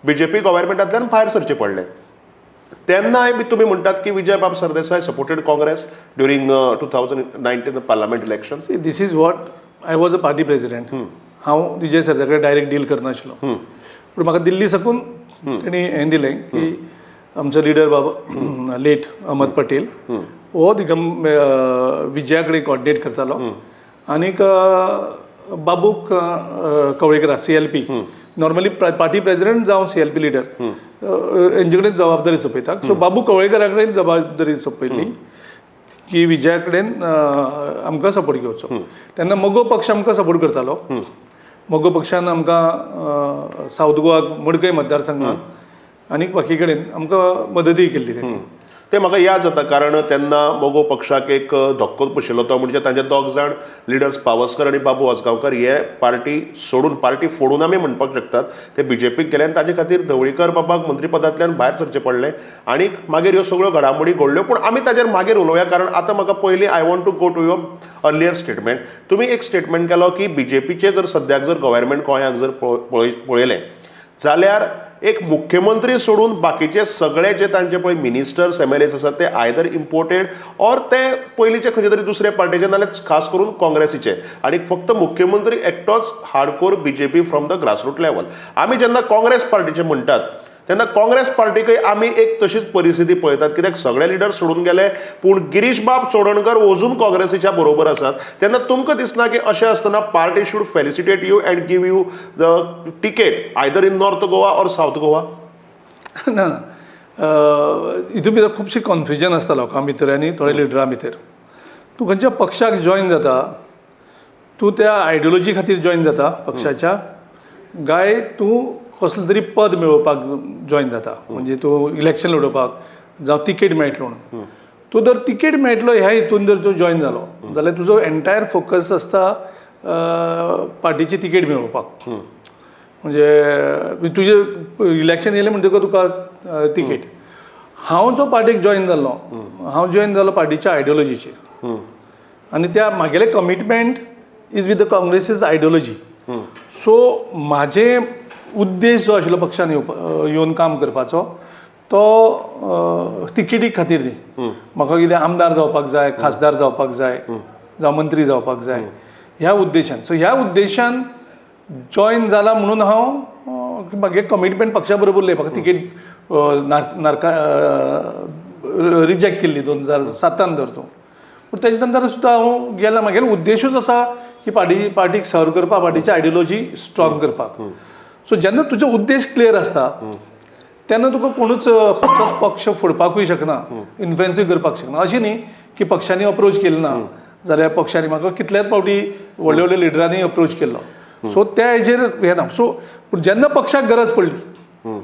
S1: बीजेपी गव्हर्मेंटांतल्यान भायर सरचें पडलें. तेन्नाय बी तुमी म्हणटात की विजय बाब Sardesai supported Congress during 2019 parliament election.
S2: This is what, I was a party president, हांव विजय सरदेसाय कडेन डायरेक्ट डील करनाशिल्लो, पूण म्हाका दिल्ली साकून तेणी हें दिलें की आमचो लिडर बाबा लेट अहमद पटेल हो दिगम विजया कडेन कॉर्डिनेट करतालो आनीक बाबूक Kavlekar CLP, normally party president जावं सीएलपी लिडर हेंचे कडेन जबाबदारी सोंपयता. सो बाबू कवळेकरा कडेन जबाबदारी सोंपयली की विजया कडेन आमकां सपोर्ट घेवचो. तेन्ना मगो पक्ष आमकां सपोर्ट करतालो. मगो पक्षान आमकां सावथ गोवा मडकय मतदारसंघात आनीक बाकी कडेन आमकां मदतूय केल्ली तेणी.
S1: ते म्हाका याद जाता, कारण तेन्ना मगो पक्षाक एक धक्को बशिल्लो तो म्हणजे तांचे दोग जाण लिडर्स पावसकर आनी बाबू आजगांवकर हे पार्टी सोडून, पार्टी फोडून आमी म्हणपाक शकतात, ते बीजेपीक गेले आनी ताजे खातीर ढवळीकर बाबाक मंत्रीपदांतल्यान भायर सरचें पडलें आनी मागीर ह्यो सगळ्यो घडामोडी घडल्यो. पूण आमी ताजेर मागीर उलोवया, कारण आतां म्हाका पयलीं I want to go to your earlier statement. तुमी एक स्टेटमेंट केलो की बीजेपीचें जर सद्याक जर गव्हर्मेंट गोंयाक जर पळयलें जाल्यार एक मुख्यमंत्री सोडून बाकीचे सगळे जे तांचे पळय मिनिस्टर्स एमएलएस आसात ते आयदर इम्पोर्टेड ऑर ते पयलींचे खंयचे तरी दुसरे पार्टीचे, नाल्यार खास करून काँग्रेसीचे, आनी फक्त मुख्यमंत्री एकटोच hardcore BJP from the grassroot level. आमी जेन्ना काँग्रेस पार्टीचे म्हणटात तेन्ना काँग्रेस पार्टीकय आमी एक तशीच परिस्थिती पळयतात, कित्याक सगळे लिडर सोडून गेले पूण गिरीश बाब चोडणकर अजून काँग्रेसीच्या बरोबर आसात. तेन्ना तुमकां दिसना की अशें आसतना party should felicitate you and give you the ticket either in North Goa or South Goa?
S2: ना ना, हितून भितर खुबशें कन्फ्युजन आसता लोकां भितर आनी थोड्या लिडरां भितर. तूं खंयच्या पक्षाक जॉयन जाता, तूं त्या आयडियोलॉजी खातीर जॉयन जाता पक्षाच्या, काय तूं कसलें तरी पद मेळोवपाक जॉयन जाता, म्हणजे तूं इलेक्शन लडोवपाक जावं तिकेट मेळटलो म्हणून. तूं जर तिकेट मेळटलो ह्या हितून जर तूं जॉयन जालो जाल्यार तुजो एंटायर फोकस आसता पार्टीची तिकेट मेळोवपाक. म्हणजे तुजें इलेक्शन येयलें म्हणटकच तुका तिकेट. हांव जो पार्टीक जॉयन जाल्लो, हांव जॉयन जालो पार्टीच्या आयडियोलॉजीचेर आनी त्या म्हागेलें commitment is with the Congress's ideology. So म्हाजे उद्देश जो आशिल्लो पक्षान येवन काम करपाचो तो तिकेटी खातीर न्ही. म्हाका कितें आमदार जावपाक जाय, खासदार जावपाक जाय, जावं मंत्री जावपाक जाय ह्या उद्देशान. सो ह्या उद्देशान जॉयन जाला म्हणून हांव म्हागे कमिटमेंट पक्षा बरोबर उरलें. म्हाका तिकेट नारका रिजेक्ट केल्ली 2007 धर तूं, पूण तेजे नंतर सुद्दां हांव गेला. म्हागेलो उद्देशूच आसा की पार्टीक सर्व करपाक, पार्टीची आयडियोलॉजी स्ट्रॉंग करपाक. सो जेन्ना तुजो उद्देश क्लियर आसता तेन्ना तुका कोणूच खंयचोच पक्ष फोडपाकूय शकना, इन्फ्लुएन्सूय करपाक शकना. अशें न्ही की पक्षांनी अप्रोच केली ना जाल्यार पक्षांनी म्हाका कितल्याच फावटी व्हडले व्हडले लिडरांनी अप्रोच केल्लो. सो त्या हेजेर हें ना. सो पूण जेन्ना पक्षाक गरज पडली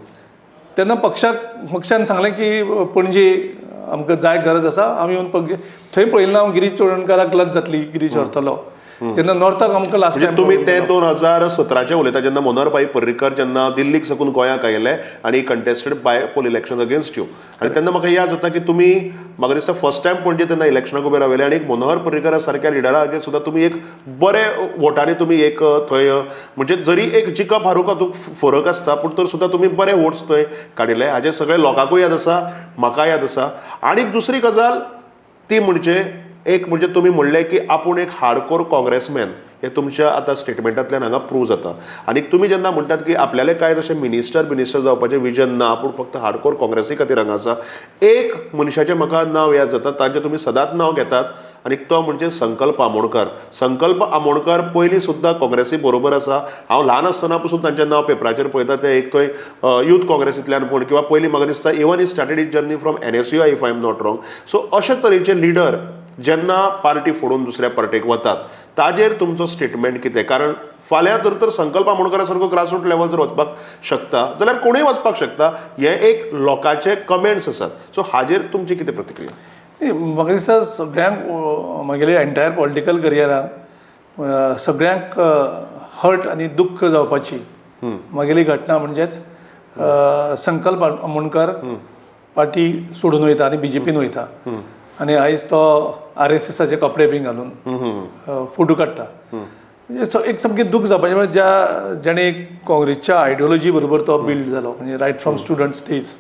S2: तेन्ना पक्षान सांगलें की पणजे आमकां जाय, गरज आसा, आमी येवन पणजे थंय पळयलें ना हांव गिरीश चोडणकाराक लज जातली, गिरीश व्हरतलो तेन्ना नॉर्थाक आमकां लास्ट
S1: म्हणजे तुमी ते 2017 उलयता जेन्ना मनोहर भाई पर्रीकर जेन्ना दिल्लीक साकून गोंयाक आयले आनी contested by poll election against you, आनी तेन्ना म्हाका याद जाता की तुमी म्हाका दिसता फर्स्ट टायम पणजे तेन्ना इलेक्शनाक उबे रावले आनी मनोहर पर्रीकरा सारक्या लिडरा अगेन्स्ट सुद्दां तुमी एक बरे वोटांनी तुमी एक थंय म्हणजे जरी एक जिखप हारूंक हातूंत फरक आसता पूण तर सुद्दां तुमी बरे वोट्स थंय काडिल्ले. हाजें सगळे लोकांकूय याद आसा, म्हाका याद आसा. आनी दुसरी गजाल ती म्हणजे एक म्हणजे तुमी म्हणलें की आपूण एक हार्डकोर काँग्रेसमॅन हें तुमच्या आतां स्टेटमेंटांतल्यान हांगा प्रूव जाता. आनी तुमी जेन्ना म्हणटात की आपल्याले कांय तशें मिनिस्टर जावपाचें विजन ना, आपूण फक्त हार्डकोर काँग्रेसी खातीर हांगा आसा. एक मनशाचें म्हाका नांव याद जाता, ताचें तुमी सदांच नांव घेतात आनी तो म्हणजे संकल्प आमोणकर. संकल्प आमोणकर पयलीं सुद्दां काँग्रेसी बरोबर आसा. हांव ल्हान आसतना पसून तांचें नांव पेपराचेर पळयता. ते एक थंय यूथ काँग्रेसींतल्यान पूण किंवा पयलीं म्हाका दिसता even he started his journey from NSUI if I am not wrong. So अशे तरेचे लिडर जेन्ना पार्टी फोडून दुसऱ्या पार्टेक वतात ताजेर तुमचो स्टेटमेंट कितें? कारण फाल्यां जर तर संकल्प आमोणकरा सारको ग्रासरूट लेवल जर वचपाक शकता जाल्यार कोणूय वचपाक शकता, हे एक लोकांचे कमेंट्स आसात. सो हाजेर तुमची कितें प्रतिक्रिया?
S2: म्हाका दिसता सगळ्यांक म्हागेले एंटायर पॉलिटिकल करियराक सगळ्यांक हर्ट आनी दुख्ख जावपाची म्हागेली घटना म्हणजेच संकल्प आमोणकर पार्टी सोडून वयता आनी बीजेपीन वयता आनी आयज तो RSSाचे कपडे बी घालून फोटो काडटा. म्हणजे एक सामकें दूख जावपाचें म्हणजे ज्या जेणे काँग्रेसच्या आयडियोलॉजी बरोबर तो बिल्ड जालो, म्हणजे रायट फ्रॉम स्टुडंट्स डेज,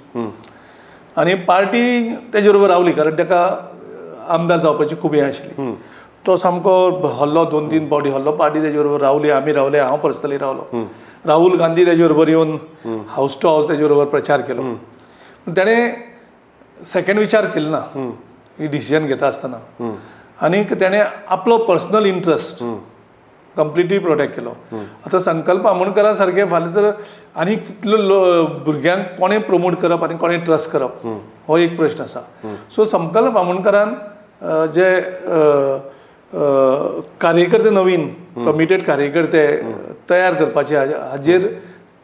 S2: आनी पार्टी तेजे बरोबर रावली कारण ताका आमदार जावपाची खूब हें आशिल्ली. तो सामको हल्लो, 2-3 फावटी हल्लो, पार्टी तेजे बरोबर रावली, आमी रावले, हांव पर्सनली रावलो. राहुल गांधी तेजे बरोबर येवन हावस टू हावस तेजे बरोबर प्रचार केलो. पूण तेणें सेकंड विचार केलो ना ही डिसिजन घेता आसतना आनीक तेणें आपलो पर्सनल इंट्रस्ट कंप्लिटली प्रोटेक्ट केलो. आतां संकल्प आमोणकरा सारके फाल्यां तर आनी कितलो भुरग्यांक कोणें प्रमोट करप आनी कोणें ट्रस्ट करप हो एक प्रश्न आसा. सो संकल्प आमोणकरान जे कार्यकर्ते नवीन कमिटेड कार्यकर्ते तयार करपाचे हाजेर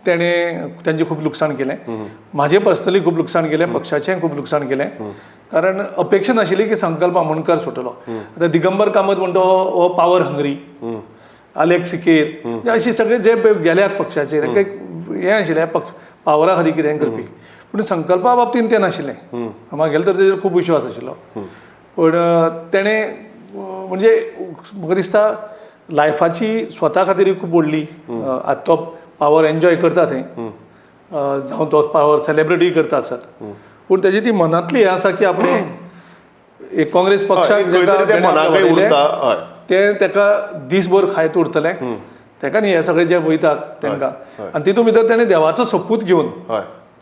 S2: तेणें तेंचें खूब लुकसाण केलें. म्हाजें पर्सनली खूब लुकसाण केलें, पक्षाचें खूब लुकसाण केलें, कारण अपेक्षा नाशिल्ली की संकल्प आमोणकर सुटलो. आतां दिगंबर कामत म्हणटा हो पावर हंगरी, आलेक सिकेर, अशे सगळे जे गेल्यात पक्षाचेर हें आशिल्लें पक्ष पावरा खातीर कितें करपी, पूण संकल्पा बाबतींत तें नाशिल्लें. म्हागेलो तर तेजेर खूब विश्वास आशिल्लो, पूण तेणें म्हणजे म्हाका दिसता लायफाची स्वता खातीर खूब ओडली. आतां तो पावर एन्जॉय करता थंय, जावं तो पावर सेलिब्रेटी करता आसत, पूण तेजी ती मनांतली हें आसा की आपणें एक काँग्रेस पक्षाक तें ताका दीसभर खायत उरतलें, ताका न्ही हे सगळे जे वयतात तांकां, आनी तितून भितर तेणें देवाचो सोपूत घेवन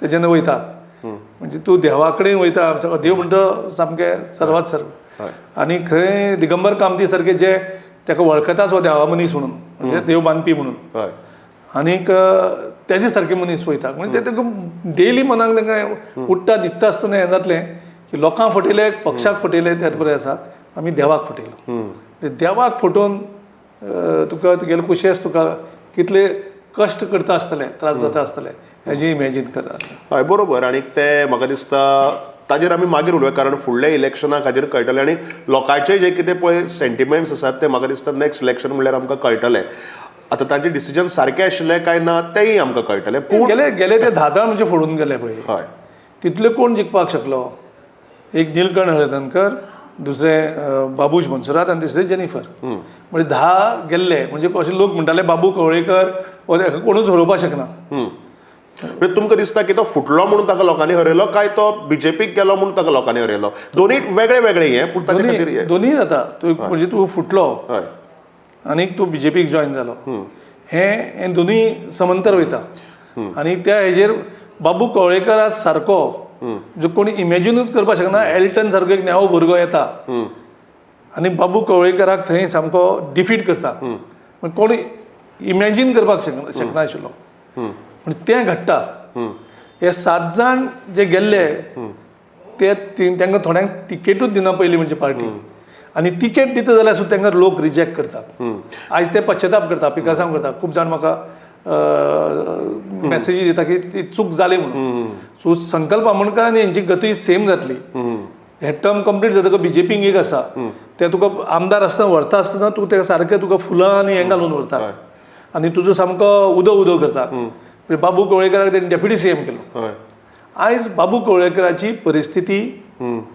S2: तेजेन वयतात. म्हणजे तूं देवा कडेन वयता, देव म्हणटा सामकें सर्वात सर्व. आनी खंय दिगंबर कामती सारके जे ताका वळखताच हो देवा मनीस म्हणून, म्हणजे देव मानपी म्हणून, आनीक तेजे सारके मनीस वयता. म्हणजे ते ताका डेली मनाक तांकां उठ्ठा न्हिदता आसतना हें जातलें की लोकांक फटयले, पक्षाक फटयले, त्याच बरें आसा आमी देवाक फटयलो. देवाक फटोवन तुका तुगेलो कुशेस तुका कितले कश्ट करता आसतले, त्रास जाता आसतले हेजी इमॅजीन करता.
S1: हय बरोबर. आनी ते म्हाका दिसता ताजेर आमी मागीर उलोवया, कारण फुडल्या इलेक्शना खातीर कळटलें आनी लोकांचे जे कितें पळय सेंटिमेंट्स आसात ते म्हाका दिसता नॅक्स्ट इलेक्शन म्हणल्यार आमकां कळटलें. आतां तांचे डिसिजन सारकें आशिल्लें काय ना तेंय आमकां कळटलें. पूण
S2: गेले गेले ते 10 जाण म्हणजे फोडून गेले पळय.
S1: हय.
S2: तितले कोण जिखपाक शकलो? एक निलकंठ हळदणकर, दुसरे बाबूश मोन्सेरात आनी तिसरे जेनिफर. म्हणजे 10 गेल्ले. म्हणजे अशे लोक म्हणटाले बाबू कवळेकर कोणूच हरोवपाक शकना.
S1: म्हणजे तुमकां दिसता की तो फुटलो म्हणून ताका लोकांनी हरयलो काय तो बीजेपीक गेलो म्हणून ताका लोकांनी हरयलो? दोनूय वेगळे वेगळे हे, पूण ताचे खातीर हे
S2: दोनूय जाता. तूं म्हणजे तूं फुटलो
S1: हय
S2: आनीक तूं बीजेपीक जॉयन जालो, हे दोनूय समांतर वयता. आनी त्या हेजेर बाबू कवळेकर आज सारको जो कोणी इमेजिनूच करपाक शकना, एल्टन सारको एक नवो भुरगो येता आनी बाबू कवळेकराक थंय सामको डिफीट करता, कोण इमेजीन करपाक शकना आशिल्लो. पूण तें घडटा. हे 7 जाण जे गेल्ले ते तांकां थोड्यांक तिकेटूच दिना पयली म्हणजे पार्टी, आनी तिकेट दिता जाल्यार सुद्दां तांकां लोक रिजेक्ट करतात. आयज ते पश्चाताप करता, पिकासांव करता. खूब जाण म्हाका मॅसेजी दिता की ती चूक जाली म्हणून. सो संकल्प आमोणकर आनी हेंची गती सेम जातली. हे टर्म कंप्लीट जातकच बीजेपीक एक आसा, ते तुका आमदार आसतना व्हरता आसतना तूं ते सारकें तुका फुलां आनी हें घालून व्हरता आनी तुजो सामको उदो उदो करता. बाबू कवळेकराक तेणी डेप्युटी सीएम केलो. आयज बाबू कवळेकराची परिस्थिती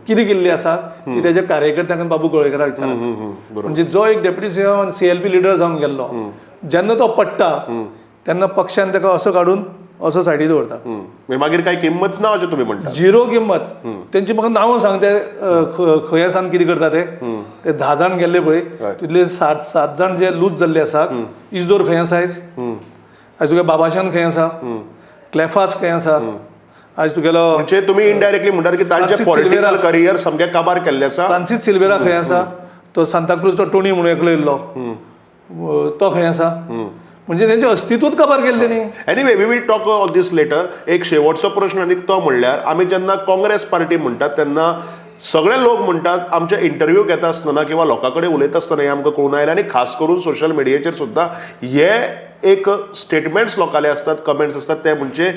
S2: कितें केल्ली आसा ती त्याच्या कार्यकर्त्यांक बाबू कवळेकराक विचारता. म्हणजे जो एक डेप्युटी सीएम आनी सीएलपी लिडर जावन गेल्लो, जेन्ना तो पडटा तेन्ना पक्षान ताका असो काडून असो सायडी दवरता.
S1: मागीर काय किंमत ना अशें तुमी म्हणटा?
S2: झिरो किंमत. तेंची म्हाका नांवां सांग, ते खंय आसा कितें करता ते. ते 10 जाण गेल्ले पळय, तितले 7 जाण जे लूज जाल्ले आसा. इजदोर खंय आसा आयज? आयज तुगे बाबाशान खंय आसा? क्लेफास खंय आसा आयज तुगेलो?
S1: म्हणजे तुमी इनडायरेक्टली म्हणटात की तांचे पॉलिटिकल करियर सामकें काबार केल्लें आसा.
S2: फ्रांसीस सिल्वेरा खंय आसा? तो सांताक्रूजचो टोनी म्हणून एकलो येयल्लो तो खंय आसा? म्हणजे तेंचें अस्तित्वच काबार केलें तेणी.
S1: Anyway, we will talk on this later. एक शेवटचो प्रश्न आनी तो म्हणल्यार आमी जेन्ना काँग्रेस पार्टी म्हणटात तेन्ना सगळे लोक म्हणटात, आमचे इंटरव्यू घेता आसतना किंवा लोकां कडेन उलयता आसतना हें आमकां कळून आयलें, आनी खास करून सोशल मिडियाचेर सुद्दां हे एक स्टेटमेंट्स लोकांले आसतात, कमेंट्स आसतात, ते म्हणजे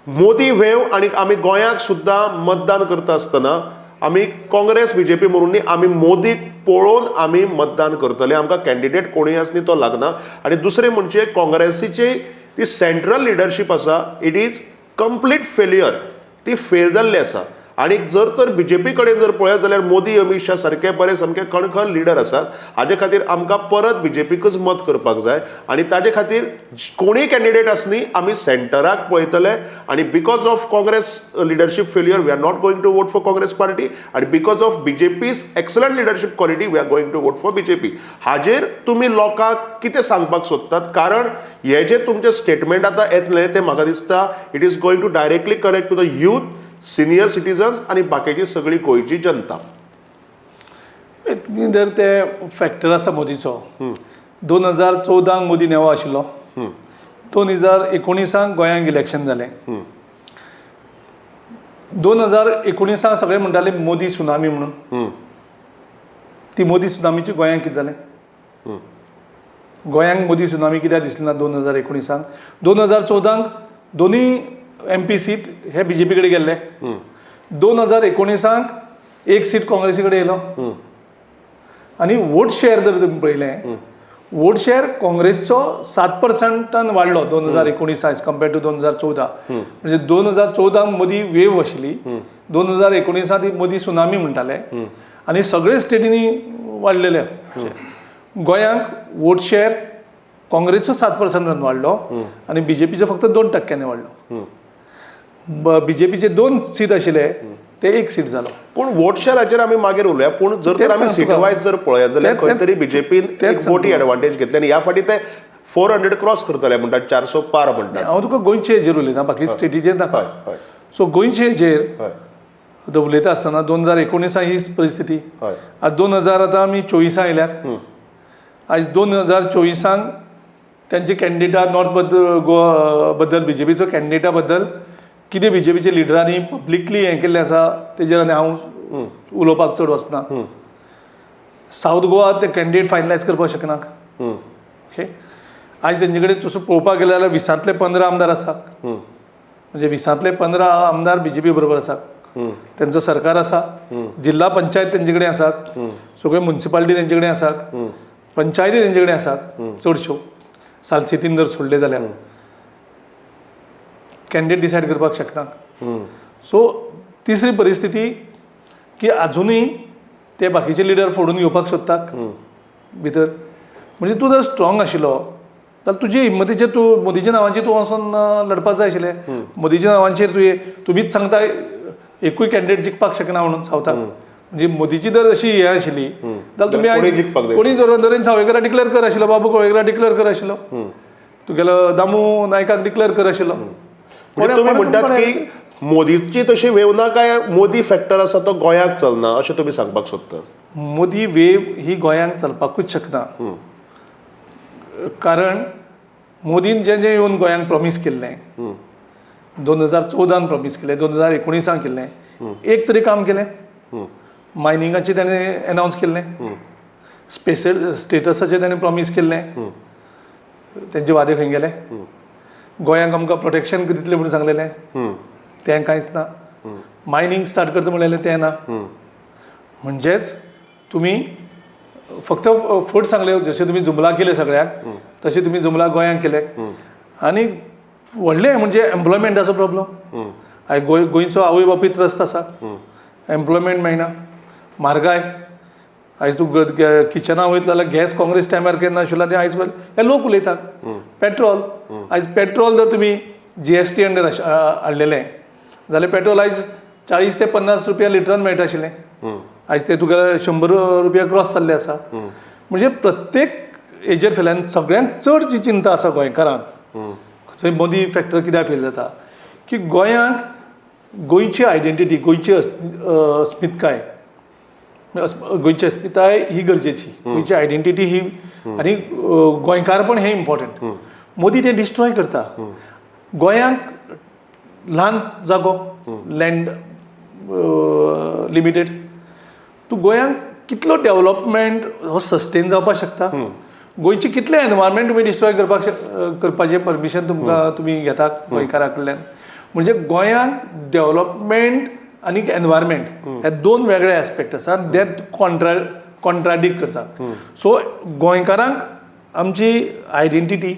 S1: मोदी वेव. आनी आमी गोंयाक सुद्दां मतदान करता आसतना आमी काँग्रेस बीजेपी म्हणून न्ही, आमी मोदीक पळोवन आमी मतदान करतले, आमकां कॅन्डिडेट कोणूय आस न्ही तो लागना. आनी दुसरें म्हणजे काँग्रेसीची ती सेंट्रल लिडरशीप आसा, it is complete failure, ती फेल जाल्ली आसा. आनी जर तर बीजेपी कडेन जर पळयत जाल्यार मोदी अमीत शाह सारके बरे सामके कणखर लिडर आसात. हाजे खातीर आमकां परत बीजेपीकच मत करपाक जाय आनी ताजे खातीर कोणूय कॅन्डिडेट आसनी आमी सेंटराक पळयतले. आनी because of Congress leadership failure we are not going to vote for Congress party, आनी because of BJP's excellent leadership quality we are going to vote for BJP. हाजेर तुमी लोकांक कितें सांगपाक सोदतात? कारण हे जे तुमचें स्टेटमेंट आतां येतलें तें म्हाका दिसता it is going to directly connect to the youth, senior citizens आनी बाकीची सगळी गोंयची जनता.
S2: तुमी जर ते फॅक्टर आसा मोदीचो, 2014 मोदी नेवो आशिल्लो, 2019 गोंयांक इलेक्शन जालें, 2019 सगळे म्हणटाले मोदी सुनामी म्हणून. ती मोदी सुनामीची गोंयांक कितें जालें? गोंयांक मोदी सुनामी कित्याक दिसली ना 2019? 2014 दोनूय एमपी सीट हे बीजेपी कडेन गेल्ले, 2019 एक सीट काँग्रेसी कडेन येयलो. आनी वोट शेअर जर तुमी पळयलें, वोट शेअर काँग्रेसचो 7% वाडलो 2019 एज कम्पेर्ड टू 2014. म्हणजे 2014 मोदी वेव आशिल्ली, 2019 ती मोदी सुनामी म्हणटाले आनी सगळे स्टेटींनी वाडलेले. गोंयांक वोट शेअर काँग्रेसचो 7% वाडलो आनी बीजेपीचो फक्त 2% वाडलो. बीजेपीचे 2 सीट आशिल्ले ते 1 सीट जालो.
S1: पूण वोट शेअराचेर आमी मागीर उलोवया, पूण जर तर आमी सीट वायज जर पळयत जाल्यार खंय तरी बीजेपीन एक मोठी एडवांटेज घेतली आनी ह्या फावटी ते 400 क्रॉस करतले म्हणटात, 400 पार म्हणटात.
S2: हांव तुका गोंयचे हेजेर उलयता, बाकी स्टेटीचेर नाका. सो गोंयचे हेजेर आतां उलयता आसतना 2019 ही परिस्थिती, आतां 2000 आतां आमी 24 आयल्यात. आयज 2024 तेंचे कॅन्डिडेटा नॉर्थ बद्दल गोवा बद्दल बीजेपीचो कॅन्डिडेटा बद्दल कितें बीजेपीच्या लिडरांनी पब्लिकली हें केल्लें आसा तेजेर आनी हांव उलोवपाक चड वचना. सावथ गोवा ते कॅन्डिडेट फायनलायज करपाक शकना. ओके, आयज तेंचे कडेन तसो पळोवपाक गेले जाल्यार 20 15 आमदार आसात, म्हणजे 20 15 आमदार बीजेपी बरोबर आसात. तेंचो सरकार आसा, जिल्हा पंचायत तेंचे कडेन आसात, सगळ्यो मुन्सिपालिटी तेंचे कडेन आसात, पंचायती तेंचे कडेन आसात चडश्यो, सालसेतीन जर सोडले जाल्यार कॅन्डिडेट डिसायड करपाक शकना. सो तिसरी परिस्थिती की आजुनूय ते बाकीचे लिडर फोडून घेवपाक सोदतात भितर. म्हणजे तूं जर स्ट्रॉंग आशिल्लो जाल्यार तुजे हिंमतीचेर तूं मोदीच्या नांवाचेर तूं वचोन लढपाक जाय आशिल्लें. मोदीच्या नांवाचेर तुवें तुमीच सांगता एकूय कॅन्डिडेट जिखपाक शकना म्हणून सावथाक. म्हणजे मोदीची जर अशी हें आशिल्ली जाल्यार तुमी आयज कोणी नरेंद्र सावयकरा डिक्लेअर कर आशिल्लो, बाबू कवळेकरा डिक्लेअर कर आशिल्लो, तुगेलो दामू नायकाक डिक्लेअर कर आशिल्लो.
S1: म्हणजे तुमी म्हणटात की मोदीची तशी वेव ना काय मोदी फॅक्टर आसा तो गोंयाक चलना अशें तुमी सांगपाक सोदता?
S2: मोदी वेव ही गोंयांक चलपाकूच शकना, कारण मोदीन जें जें येवन गोंयांक प्रॉमीस केल्लें, 2014 प्रॉमीस केलें, 2019 केल्लें, एक तरी काम केलें? मायनिंगाचें ताणें एनावन्स केल्लें, स्पेशल स्टेटसाचें ताणें प्रॉमीस केल्लें, तेंचे वादे खंय गेले? गोंयांक आमकां प्रोटेक्शन दितलें म्हणून सांगलेलें, तें कांयच ना. मायनींग स्टार्ट करता म्हणलेलें तें ना. म्हणजेच तुमी फक्त फट सांगले, जशें तुमी जुमला केले सगळ्याक तशें तुमी जुमला गोंयांक केले. आनी व्हडलें म्हणजे एम्प्लॉयमेंटाचो प्रॉब्लम. आयज गोंयचो आवय बापूय त्रस्त आसा, एम्प्लॉयमेंट मेळना, म्हारगाय. आयज तूं किचना वयतलो जाल्यार गॅस काँग्रेस टायमार केन्ना आशिल्लो तें आयज हे लोक उलयतात. पेट्रोल, आयज पेट्रोल जर तुमी GST under हाडलेलें जाल्यार पेट्रोल आयज 40 ते 50 रुपया लिटरान मेळटा आशिल्लें, आयज ते तुका 100 रुपया क्रॉस जाल्ले आसा. म्हणजे प्रत्येक हेजेर फेल्यान सगळ्यांत चड जी चिंता आसा गोंयकारांक, थंय मोदी फॅक्टर कित्याक फेल जाता की गोंयांक गोंयची आयडेंटिटी, गोंयची अस्मिताय, गोंयची अस्मिताय ही गरजेची, गोंयची आयडेंटिटी ही आनी गोंयकारपण हें इम्पॉर्टंट. मोदी तें डिस्ट्रॉय करता. गोंयांक ल्हान जागो, लँड लिमिटेड, तूं गोंयांक कितलो डेवलपमेंट हो सस्टेन जावपाक शकता? गोंयची कितलें एनवायरमेंट तुमी डिस्ट्रॉय करपाक करपाचें परमिशन तुमकां तुमी घेतात गोंयकारां कडल्यान? म्हणजे गोंयांक डेवलपमेंट आनी एनवायरमेंट हे दोन वेगळे एस्पेक्ट आसा, ते कॉन्ट्राडिक्ट करता. सो गोंयकारांक आमची आयडेंटिटी,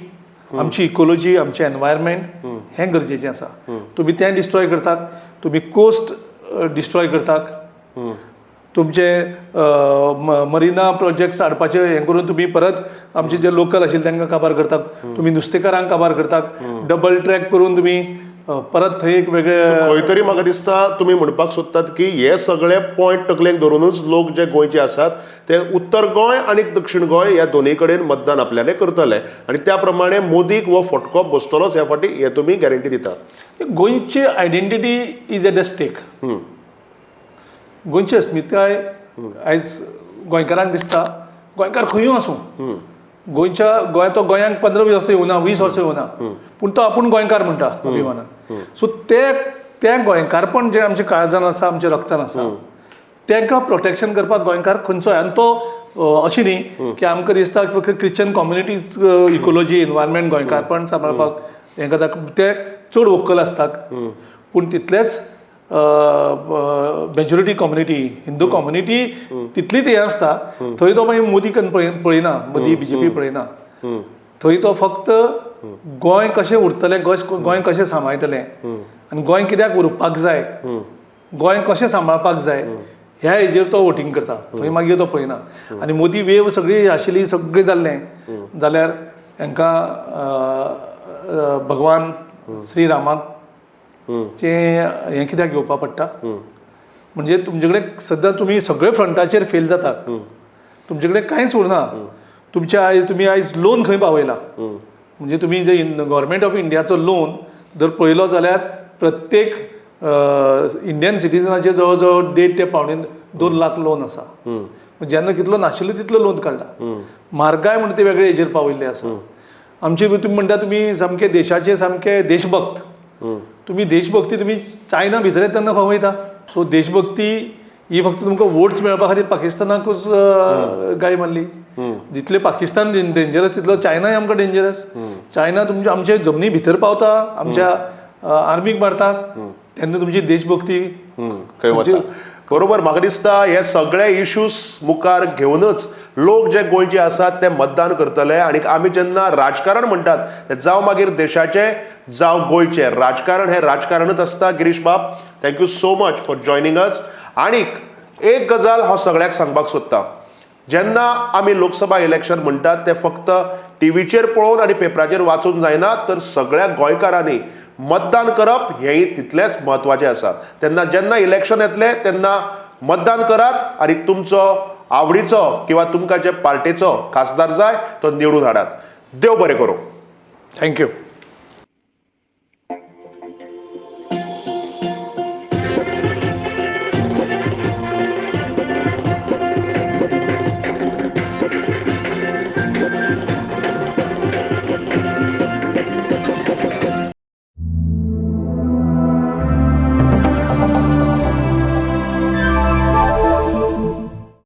S2: आमची इकोलॉजी, आमचें एनवायरमेंट हें गरजेचें आसा. तुमी तें डिस्ट्रॉय करतात, तुमी कोस्ट डिस्ट्रॉय करतात, तुमचे मरिना प्रोजेक्ट्स हाडपाचे हें करून तुमी परत आमचे जे लोकल आशिल्ले तांकां काबार करतात, तुमी नुस्तेकारांक काबार करतात, डबल ट्रॅक करून तुमी परत थंय एक वेगळे.
S1: खंय तरी म्हाका दिसता तुमी म्हणपाक सोदतात की हे सगळे पॉयंट तकलेक धरुनूच लोक जे गोंयचे आसात ते उत्तर गोंय आनी दक्षिण गोंय ह्या दोनूय कडेन मतदान आपल्याले करतले आनी त्या प्रमाणे मोदीक हो फटको बसतलोच ह्या फावटी, हे तुमी गॅरंटी दितात.
S2: गोंयची identity is at a stake. गोंयची अस्मिताय आयज गोंयकारांक दिसता, गोंयकार खंयूय आसूं, गोंयच्या गोंय तो गोंयांक 15-20 वर्सां येवना, 20 वर्सां येवना, पूण तो आपूण गोंयकार म्हणटा अभिमानान. सो तें गोंयकारपण जें आमच्या काळजान आसा, आमच्या रक्तान आसा, तांकां प्रोटेक्शन करपाक गोंयकार खंयचोय. आनी तो अशें न्ही की आमकां दिसता फक्त क्रिश्चन कम्युनिटीज इकोलॉजी, एनवायरमेंट, गोंयकारपण सांबाळपाक हें करता, ते चड वोकल आसतात, पूण तितलेच मेजॉरिटी कम्युनिटी, हिंदू कम्युनिटी तितलीच हें आसता. थंय तो मागीर मोदी पळयना, मोदी BJP पळयना, थंय तो फक्त गोंय कशें उरतलें, गोंय कशें सांबाळटलें आनी गोंय कित्याक उरपाक जाय, गोंय कशें सांबाळपाक जाय ह्या हेजेर तो वोटींग करता, थंय मागीर तो पळयना. आनी मोदी वेव सगळी आशिल्ली सगळें जाल्लें जाल्यार हांकां भगवान श्री रामाक चें हें कित्याक घेवपाक पडटा? म्हणजे तुमचे कडेन सद्दां तुमी सगळे फ्रंटाचेर फेल जातात, तुमचे कडेन कांयच उरना. तुमचे आयज तुमी आयज लोन खंय पावयला? म्हणजे तुमी जे गव्हर्मेंट ऑफ इंडियाचो लोन जर पळयलो जाल्यार प्रत्येक इंडियन सिटीजनाचेर जवळ जवळ 1.5 ते 1.75 लाख लोन आसा. जेन्ना कितलो नाशिल्लो तितलो लोन काडला. म्हारगाय म्हणटा ती वेगळे हेजेर पावयल्ली आसा. आमचे तुमी म्हणटा तुमी सामके देशाचे सामके देशभक्त, तुमी देशभक्ती तुमी चायना भितर येता तेन्ना खंय वयता? सो देशभक्ती ही फक्त तुमकां वोट्स मेळपा खातीर पाकिस्तानाकूच गाळी मारली. जितले पाकिस्तान डेंजरस तितलो चायनाय आमकां डेंजरस. चायना तुमच्या आमचे जमनी भितर पावता, आमच्या आर्मीक मारता. तेन्ना तुमची देशभक्ती
S1: खंय वता बरोबर. म्हाका दिसता हे सगळे इश्यूज मुखार घेवनच लोक जे गोंयचे आसात ते मतदान करतले. आनी आमी जेन्ना राजकारण म्हणटात ते जावं मागीर देशाचें जावं गोंयचें, राजकारण हें राजकारणच आसता. गिरीश बाब, thank you so much for joining us. आनीक एक गजाल हांव सगळ्याक सांगपाक सोदतां, जेन्ना आमी लोकसभा इलेक्शन म्हणटात ते फक्त टिवीचेर पळोवन आनी पेपराचेर वाचून जायना, तर सगळ्या गोंयकारांनी मतदान करप हेंय तितलेंच म्हत्वाचें आसा. तेन्ना जेन्ना इलेक्शन येतलें तेन्ना मतदान करात आनी तुमचो आवडीचो किंवा तुमकां जे पार्टेचो खासदार जाय तो निवडून हाडात. देव बरें करूं.
S2: Thank you.